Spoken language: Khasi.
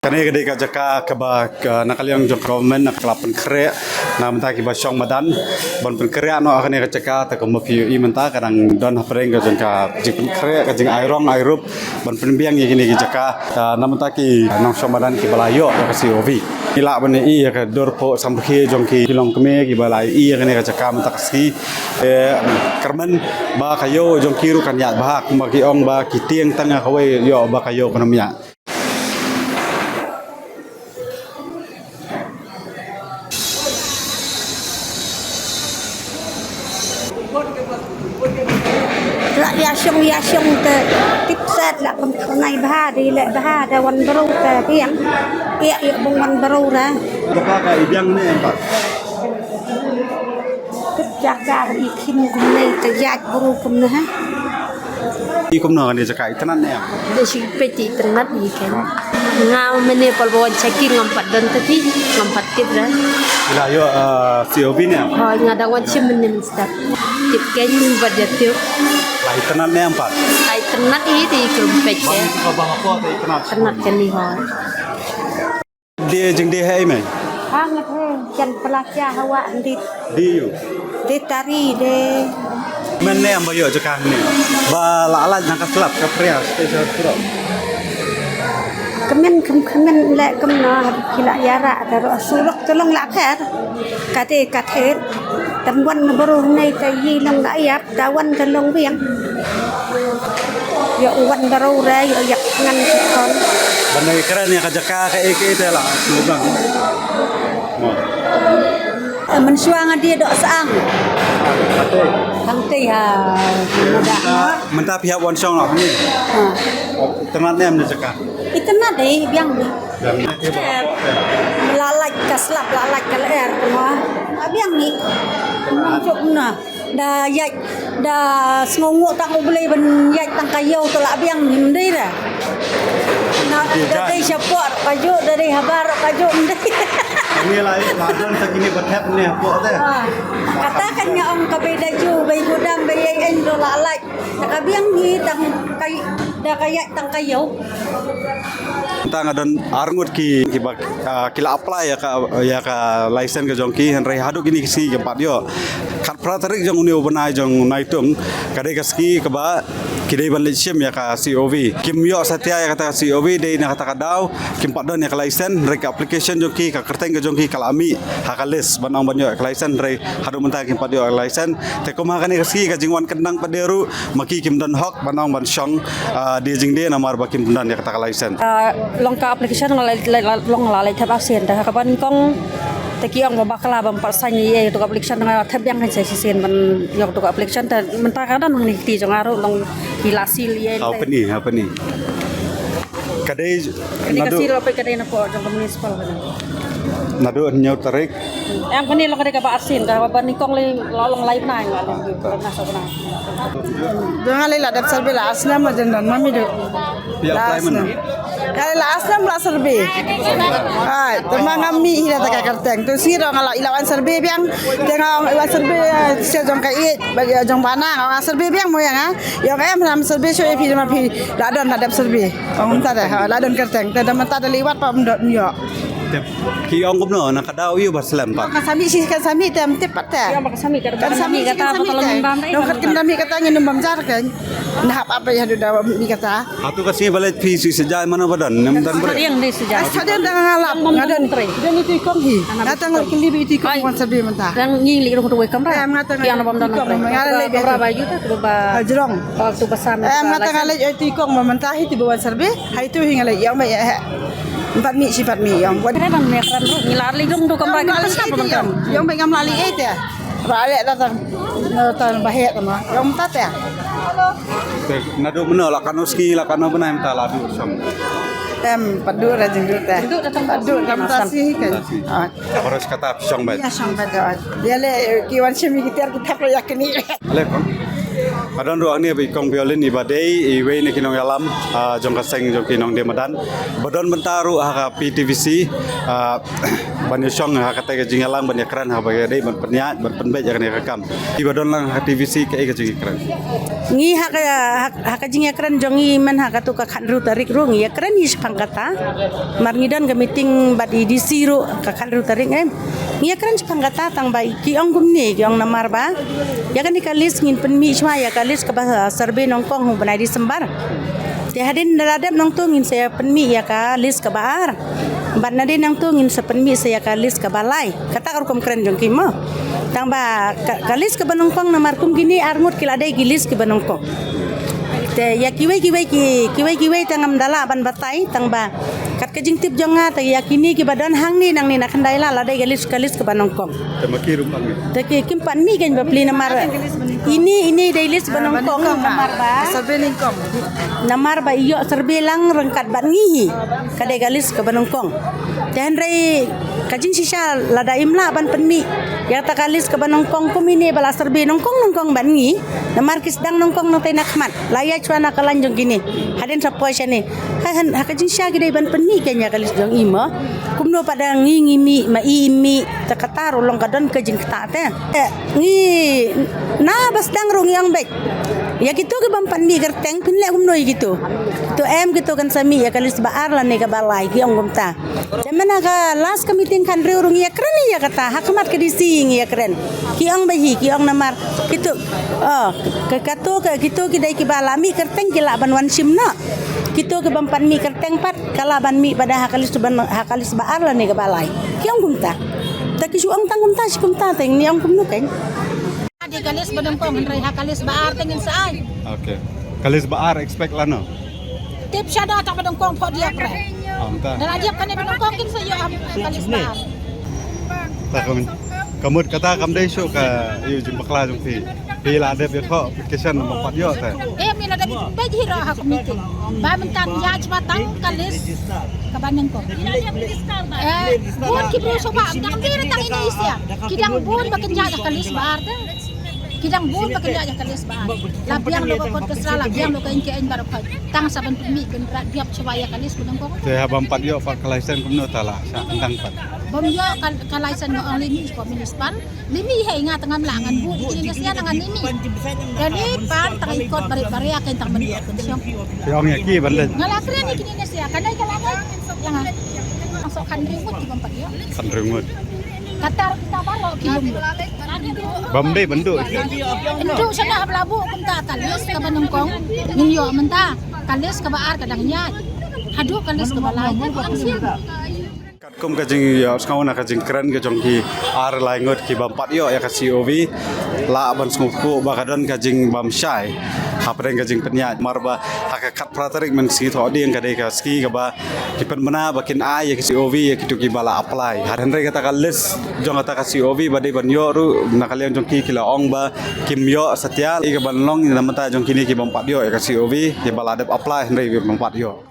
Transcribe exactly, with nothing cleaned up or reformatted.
Kane ka dei ka jaka kaba ka, na ka liang jong government na ka la pynkhreh na mynta kiba shong madan ban pynkhreh noh kane ka jaka. Te kumba phi ïohi mynta ka dang don hapdeng ka jong ka jingpynkhreh, ka jingai rong ai rup ban pynbiang ïa kine ki jaka. Ah, na mynta ki nongshong madan kiba la ïoh ïa ka C O V, ngi lah ban ïohi ïa ka dur phuh samrkhie jong ki longkmie kiba la ïohi ïa kane ka jaka mynta ka sngi. Eh, kyrmen ba ka ïew jong ki ruh kan ïaid bha, kumba ki ong ba ki tieng tang ïa kawei, ïoh ba ka ïew kan ym ïaid. La ïa shong, ïa shong te tip set la kum nai bha, dei leh bha, da wan bru te biang. Ïa, ïa bung wan bru ra. Baka ka i biang ne em pat. Tip jaka i khim kum nai te ïaid bru kum ne ha. I kumno kane jaka, itynnad ne em? Dei shi peit itynnad i ken. Nga mynne pal ba wan checking ngam pat don tati, ngam pat tip ra. Ila ïoh, ah, C O V ne em? Hooid, nga dang wan shim mynne mynstep. Tip ken bad ïa tip. La itynnad ne em pat? La itynnad i te i kum peit ken. Bang ka ba hapoh te itynnad. Itynnad ken i hooid. Dei jingdei ha ei mei? Ha nga thei jan pla kya hawa ndit. Dei yu. Dei tari dei. Men ne em ba ïoh jaka ne. Ba la lait na ka slap ka pria special surok. Kmen kem kmen le kem no ha ki la ïara da ro surok te long la pher. Ka dei ka ther. Tam wan na baru nei te yi long la ïap. Da wan ka long biang. Ïa u wan barau re, ïa ïa ngan ki khon. Ban ïa kren ïa ka jaka ka ei ka ei te la sngewbang. Mo. Eh, mynshuwa nga die doh sang. Hangtei ha. Mynta phi hap wan shong noh ni. Ha. Tynat ne em ne jaka. Itynnad dei biang dei. Biang dei. Eh, la lait ka slap, la lait ka lyer kumno. Ah, biang ni. Kumno juk kumno. Da ïaid, da sngewnguh tang U Blei ban ïaid tang ka ïew to la biang ni, ym dei re. Na, da dei shapoh kajuh, da dei habar kajuh, ym dei. Ni la ïaid la don sa kine ba thep ne hapoh te. Ah, kata kan nga ong ka bei da ju, bei gudam, bei ei ei to la lait. Da ka biang hi tang ka, da ka ïaid tang ka ïew. Tang nga don arngut ki, ki ba, ah, ki la apply ïa ka, ïa ka license ka jong ki, hynrei haduh kine ki sngi kim pat ïoh. Khatphra tarik jong une u bnai jong Naitung, ka dei ka sngi kaba ki dei ban leit shim ïa ka C O V. Kim ïoh satia ïa kata ka C O V, dei na kata ka daw kim pat don ïa ka license, hynrei ka application jong ki, ka kyrteng ka jong ki ka la mih ha ka list ban ong ban ïoh ïa ka license, hynrei haduh mynta kim pat ïoh ïa ka license. Te kum ha kane ka sngi ka jingwan kyndang pat de ruh, ma ki kim don hok ban ong ban shong, ah, die jingdie namar ba kim don ïa kata ka license. Ah, long ka application la, la, la, long la leit thep arsien, te ha kaba nyngkong te ki ong ba bakla bym pat sign ei ei, to ka application nga thep biang ha shisien ban ïoh to ka application, te mynta ka don hangne kti jong nga ruh long ki la seal ei ei. Hapeni, hapeni. Ka dei. Kane ka naduh seal la peit ka dei na pdeng jong ka municipal ka dei. Naduh hynñiew tarik. Em, kane long ka dei kaba arsien, kaba nyngkong lei la long lai bnai nga long. Jong nga lei la dep survey la ar snem ma jong don ma mi du. Phi apply mynno? Nga lei la ar snem la survey. Ai, te ma nga mih hi da ka kyrteng. To sngi ruh nga la i la wan survey biang. Te nga ong i wan survey, eh, sha jong ka ïeit, ba jong bana nga ong nga survey biang mo ïa nga. Ïa nga em ram survey shuh ïa phi ma phi la don la dep survey. Ong mynta te, ha, la don kyrteng. Te da mynta da lei wat pa ym don ïoh. Tip. Ki ong kumno na ka daw ïa ba slem pat. Kan sa mih shi kan sa mih te ym tip pat te. Ïa ba kan sa mih kata. Kan sa mih shi kan sa mih te. Dong kat kan da mih kata ngin ym bam jar kan. Nah ap ap ïa haduh da mih kata. Hato ka sngi ba leit phi shu shu jai mano ba don, nem don bre. Yang dei shu jai. Sa den dang ngalap, nga don. Don itu i kong hi. Nga tang leit kylli ba itu i kong wan survey mynta. Dang ngi leit rung tu wei kamra. Em, nga tang leit kylli i kong, nga leit kamra ba yu ta tu ba. Ha jrong. Ba tu ba sam. Em, nga tang leit itu i kong ba mynta hi tu ba wan survey. Hai tu hi nga leit ïong ba ïa he. Empat mih, shi pat mih ïong. Buat. Kren ne kren ruh ngi la leit rung tu kamra kita sngap ba mynta. Ïong ba ngam la leit ei te. Ba leh ta ta, ta ba heh ta ma. Ïong mynta te. Te naduh mynno la katno sngi la katno bnai mynta la duh shong? Em, pat duh ra jingduh te. Pat duh ra mynta sngi kan. Mynta sngi. Ah. Baroh shi katta shong bad. Ïa shong bad. Ïa leh ki wan shim ki tiar ki thap ïa kine. Leh kong. Ka don ruh hangne ba i Kong Violin iba dei iwei na ki nongïalam, ah, jong ka seng jong ki nongdie madan. Ba don bynta ruh ha ka P T V C, ah, ban ïashong ha kata ka jingïalang ban ïakren ha kaba ïadei ban pynïaid ban pynbeit ïa kane ka kam. Iba don lang ha T V C kaei ka jingïakren? Ngi ha ka, ha, ha ka jingïakren jong ngi mynta ha kato ka khathynriew tarik ruh ngi ïakren hi shaphang kata. Mar ngi don ka meeting bad i D C ruh ka khathynriew tarik, eh. Ngi ïakren shaphang kata tang ba ki ong kumne, ki ong namar ba ïa kane ka list ngin pynmih shuwa ïa ka list kaba, ah, survey nyngkong ha u bnai December. Te hadien da la dep nangto ngin sa pynmih ïa ka list kaba ar. Bad nadien nangto ngin sa pynmih sa ïa ka list kaba lai. Kata ka rukom kren jong ki mo. Tang ba ka, ka list kaba nyngkong namar kum kine ar ngut ki la dei ki list kiba nyngkong. Te ïa kiwei kiwei ki, kiwei kiwei te ngam da lah ban batai tang ba kat ka jingtip jong nga te ïa kine kiba don hangne nangne na khyndai la la dei ka list, ka list kaba nyngkong. Te ma ki ruh pat mih? Te ki kim pat mih kein bapli namar ine, ine dei list ba nyngkong namar ba survey nyngkong. Namar ba ïoh survey lang ryngkat bad ngi hi. Ka dei ka list kaba nyngkong. Te hynrei ka jingshisha lada im lah ban pynmih ïa kata ka list kaba nyngkong kum ine ba la survey nyngkong nyngkong bad ngi. Namar ki sdang nyngkong nangtai na khmat. La ïaid shuwa na ka lain jong kine. Hadien sa poi shane. Ha, ha, ha ka jingshisha ki dei ban pynmih kein ïa ka list jong i mo. Kumno pat da ngi ngi mih ma i i mih. Te kata ruh long ka don ka jingktah te. Eh, ngi na ba sdang ruh ngi ong beit. Ïa kito ki bym pat mih kyrteng phin leh kumno ïa kito. Kito em kito kan sa mih ïa ka list ba ar lane kaba lai ki ong kumta. Te mynta ka last ka meeting khathynriew ruh ngi ïakren ïa kata ha khmat ka D C ngi ïakren. Ki ong ba hi, ki ong namar kito, oh, ka, kato ka, kito ki dei kiba la mih kyrteng ki lah ban wan shim noh. Kito ki bym pat mih kyrteng pat ka lah ban mih pat ha ka list ban, ha ka list ba ar lane kaba lai. Ki ong kumta. Te ki shu ong tang kumta shi kumta te ngi ong kumno kein. Dei ka list ba nyngkong hynrei ha ka list ba ar te ngin sa ai. Okay. Ka list ba ar expect lano? Tip shano tang ba nyngkong pho diap re. Am ta. Da la diap kane ba nyngkong kin sa ïoh ha ka list ba ar. Ta ka mut, ka mut kata kam dei shuh ka ïoh jingbakla jong phi. Phi la dep ïa kho application ba pat ïoh te. Eh, mi la dep ba jiro ha committee. Ba mynta ïa jingma tang ka list kaba nyngkong. Eh, bun ki briew shuwa ba tang dei tang ini isia. Ki dang bun ba kin ïa ka list ba ar te. Ki dang bun ba kin ïa ka list ba ar. La biang lo ka kot ka sla, la biang lo ka in ka in baroh. Tang sa ban pynmih ban rat biap shuwa ïa ka list ba nyngkong. Te ha bym pat ïoh pat ka license kumno ta la sa tang pat. Bym ïoh ka, ka license nga ong limi sha municipal. Limi hi nga tang ngam lah ngan bud kine ne sia ngan limi. Te lei pan tang i kot barit baria kein tang ban ïoh pension. Te ong ïa ki ban leit. Nga la kren ïa kine ne sia kane ka la ngai. Ïa nga. Tang so khathynriew ngut ki bym pat ïoh. Khathynriew ngut. Kata ruh kita baroh ki lum. Bym dei ban duh. Ndu shana ha Blabuk kumta ka list kaba nyngkong. Ngin ïoh mynta ka list kaba ar ka dang ïaid. Haduh ka list kaba lai te ka ong sien. Katkum ka jingïohsngew na ka jingkren ka jong ki ar lai ngut ki bym pat ïoh ïa ka C O V, lah ban sngewthuh ba ka don ka jingbymshai hapdeng ka jingpynïaid. Namar ba ha ka khatphra tarik mynsngi Thohdieng ka dei ka sngi kaba ki pynbna ba kin ai ïa ka C O V ïa kito kiba la apply. Hynrei kata ka list jong kata ka C O V ba dei ban ïoh ruh na ka liang jong ki ki la ong ba kim ïoh satia. Ïa kaban long na bynta jong kine ki bym pat ïoh ïa ka C O V, kiba la dep apply hynrei bym pat ïoh.